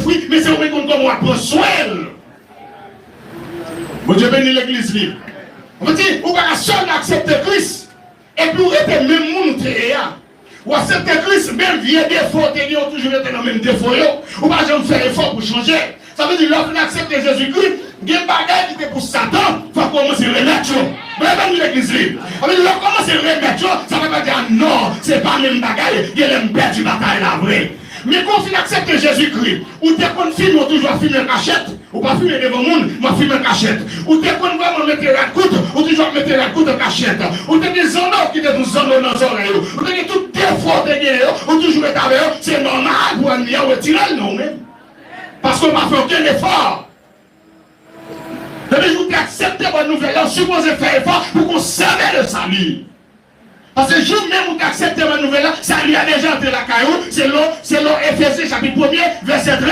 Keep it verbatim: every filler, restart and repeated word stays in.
fwi, men se ou menm ki konn kòman w ap pran swen l. Bondye beni legliz li. Ou di, ou pa ka sèlman aksepte Kris, epi ou rete menm moun ou te ye a. Ou aksepte Kris, menm vye defo ou te gen, ou toujou rete nan menm defo yo. Ou pa janm fè efò pou chanje. Sa vle di, lè w fin aksepte Jezikri, gen bagay ki te pou Satan, fò w kòmanse remèt yo. Mwen menm legliz li. Sa vle di, lè w kòmanse remèt yo, sa pa vle di, a non, se pa menm bagay, gen lè m pèdi batay la vre. Men kon w fin aksepte Jezikri, ou te konn fimen, ou toujou ap fimen an kachèt. Ou pa fimen devan moun, m ap fimen an kachèt. Ou te konn vrèman mete rad kout, ou toujou ap mete rad kout an kachèt. Ou te gen zanno ki te tou zanno nan zòrèy ou. Ou te gen tout defo ou te gen yo, ou toujou rete avè yo. Se nòmal pou ènmi an retire l nan ou menm. Paske ou pa fè okenn efò. Depi jou ou te aksepte bòn nouvèl la, ou sipoze fè efò pou konsève le sali. Paske jou menm ou te aksepte bòn nouvèl la, sali a deja antre lakay ou, selon, selon Efezyen chapit premye, vèsè trèz.